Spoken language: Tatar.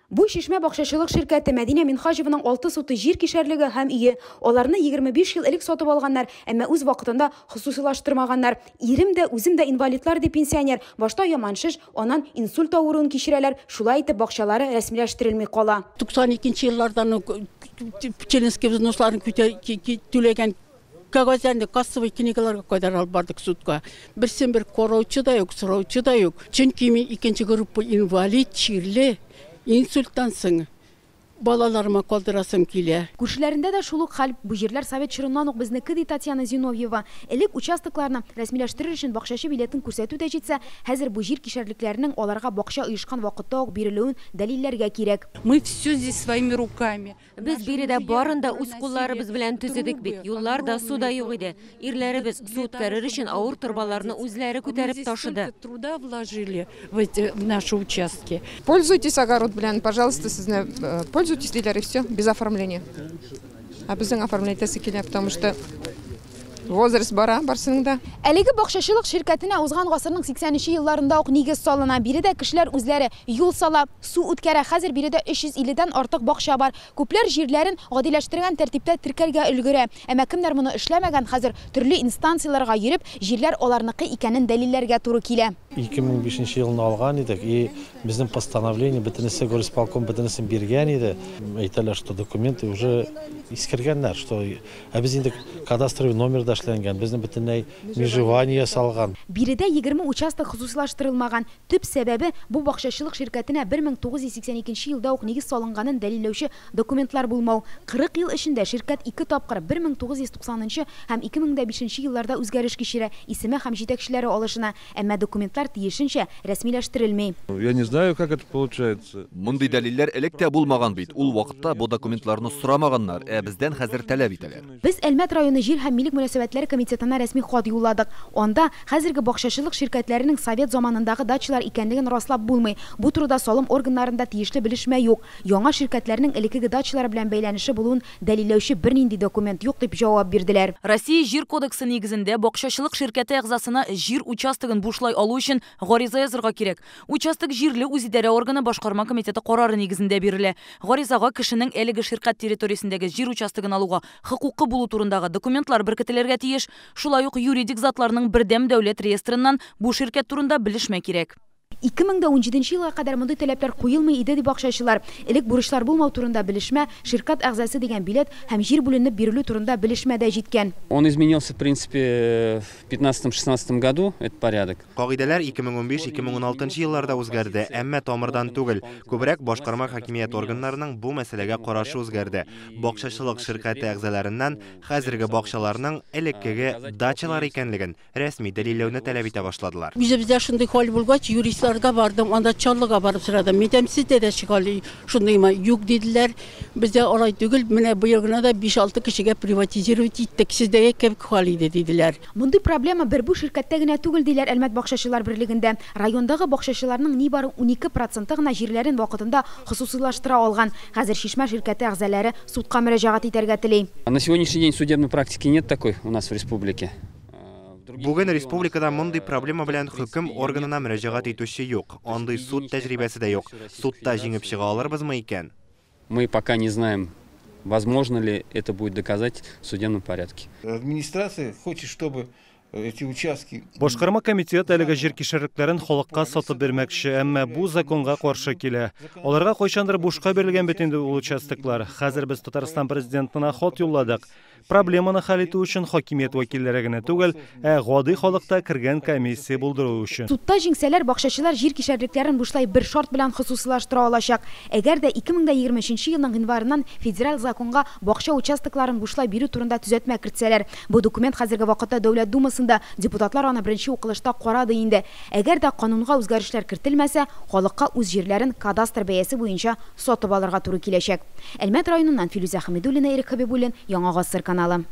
Бу Чишмә бакчачылык ширкәте Мәдинә Минһаҗеваның 6 сутый җир кишәрлеге һәм өе. Аларны 25 ел элек сатып алганнар, әмма үз вакытында хосусыйлаштырмаганнар. Ирем дә, үзем дә инвалидлар, ди пенсионер. Башта яман шеш, аннан инсульт авыруын кичерәләр. Шулай итеп бакчалары рәсмиләштерелми кала. 92 еллардан ук членский взносларын түләгән кәгазьләрне, кассовый книгаларга кадәр алып бардык судка. Берсен бер караучы да юк, сораучы да юк. Чөнки мин икенче группа инвалид, чирле, инсульттан соң балаларыма калдырасым килә. Күршеләрендә дә шул ук хәл. Бу җирләр совет чорыннан ук безнеке, ди Татьяна Зиновьева. Элек участокларны рәсмиләштерер өчен бакчачы билетын күрсәтү дә җитсә, хәзер бу җир кишәрлекләренең аларга бакча оешкан вакытта ук бирелүен дәлилләргә кирәк. Мы все здесь своими руками. Без биредә барын да үз кулларыбыз белән төзедек бит. Юллар да, су да юк иде. Ирләребез су үткәрер өчен авыр торбаларны үзләре күтәреп ташыды. Труда вложили в эти в наши участки. Пользуйтесь огород белән, пожалуйста, сезне пользуйтесь диләр, и все, без оформления. Ә безнең оформлять итәсе килә, потому что возраст бара барсының да. Әлеге бакчачылык ширкәтенә узган гасырның 80 елларында ук нигез салына. Биредә кешеләр үзләре юл сала, су үткәрә. Хәзер биредә 350дән артык бакча бар. Күпләр җирләрен гадиләштергән тәртиптә теркәргә өлгерә. Әмма кемнәр моны эшләмәгән, хәзер төрле инстанцияләргә йөреп, җирләр аларныкы икәнен дәлилләргә туры килә. 2005 елны алган идек, и безнең постановление бөтенесе горисполком бөтенесен биргән иде. Әйтәләр, что документы уже искергәннәр, что ә без инде кадастровый номер да эшләнгән, безнең бөтенләй межевание ясалган. Биредә 20 участок хосусыйлаштырылмаган. Төп сәбәбе бу бакчачылык ширкәтенә 1982 елда ук нигез салынганын дәлилләүче документлар булмау. 40 ел эчендә ширкәт ике тапкыр 1990 һәм 2005 елларда үзгәреш кичерә, исеме һәм җитәкчеләре алышына. Әмма документлар тиешенчә рәсмиләштерелми. Я не знаю, как это получается. Мондый дәлилләр элек тә булмаган бит. Ул вакытта бу документларны сорамаганнар, ә бездән хәзер таләп итәләр. Без Әлмәт районы җир һәм милек мөнәсәбәтләре комитетына рәсми хат юлладык. Анда хәзерге бакчачылык ширкәтләренең совет заманындагы дачалар икәнлеген раслап булмый. Бу турыда салым органнарында тиешле белешмә юк. Яңа ширкәтләрнең элеккеге дачалар белән бәйләнеше булуын дәлилләүче бернинди документ юк дип җавап бирделәр. Россия җир кодексы нигезендә бакчачылык ширкәте әгъзасына җир участогын бушлай алу өчен гариза язырга кирәк. Участок җирле үзидарә органы башкарма комитеты карары нигезендә бирелә. Гаризага кешенең әлеге ширкәт территориясендәге җир участогын алуга хокукы булу турындагы документлар беркетелергә тиеш. Шулай ук юридик затларның бердәм дәүләт реестрыннан бу ширкәт турында белешмә кирәк. 2017 елга кадәр мондый таләпләр куелмый иде, ди бакчачылар. Элек бурычлар булмау турында белешмә, ширкәт әгъзасы дигән билет һәм җир бүленеп бирелү турында белешмә дә җиткән. Он изменился, в принципе, в 15-16 году, этот порядок. Кагыйдәләр 2015-2016 елларда үзгәрде, әмма тамырдан түгел. Күбрәк башкарма хакимият органнарының бу мәсьәләгә карашы үзгәрде. Бакчачылык ширкәте әгъзаларыннан хәзерге бакчаларның элеккеге дачалар икәнлеген рәсми дәлилләүне таләп итә башладылар. Үзебездә шундый хәл булгач, юристларга бардым, анда Чаллыга барып сорадым. Мин әйтәм, сездә дә хәл шундыймы? Юк диделәр. Бездә алай түгел, менә быел гына да 5-6 кешегә приватизировать иттек. Сездә кебек хәл иде диделәр. Мондый проблема бер бу ширкәттә генә түгел, диләр Әлмәт бакчачылар берлегендә. Райондагы бакчачыларның нибары 12% гына җирләрен вакытында хосусыйлаштыра алган. Хәзер Чишмә ширкәте әгъзалары судка мөрәҗәгать итәргә тели. На сегодняшний день судебной практики нет такой у нас в республике. Бүген республикада мондый проблема белән хөкем органына мөрәҗәгать итүче юк. Андый суд тәҗрибәсе дә юк. Судта җиңеп чыга алырбызмы икән? Мы пока не знаем, возможно ли это будет доказать в судебном порядке. Администрация хочет, чтобы эти участки. Башкарма комитет әлеге җир кишәрлекләрен халыкка сатып бирмәкче, әмма бу законга каршы килә. Аларга кайчандыр бушка бирелгән бит инде ул участоклар. Хәзер без Татарстан президентына хат юлладык. Проблеманы хәл итү өчен хакимият вәкилләре генә түгел, ә гади халык та кергән комиссия булдыру өчен. Судта җиңсәләр, бакчачылар җир кишәрлекләрен бушлай бер шарт белән хосусыйлаштыра алачак. Әгәр дә 2023 елның гыйнварыннан федераль законга бакча участокларын бушлай бирү турында төзәтмә кертсәләр, бу документ хәзерге вакытта Дәүләт Думасында, депутатлар аны беренче укылышта карады инде. Әгәр дә канунга үзгәрешләр кертелмәсә, халыкка үз җирләрен кадастр бәясе буенча сатып алырга туры киләчәк. Әлмәт районыннан Филүзә Хәмидуллина, Ирек Хәбибуллин, Яңа Гасыр каналы.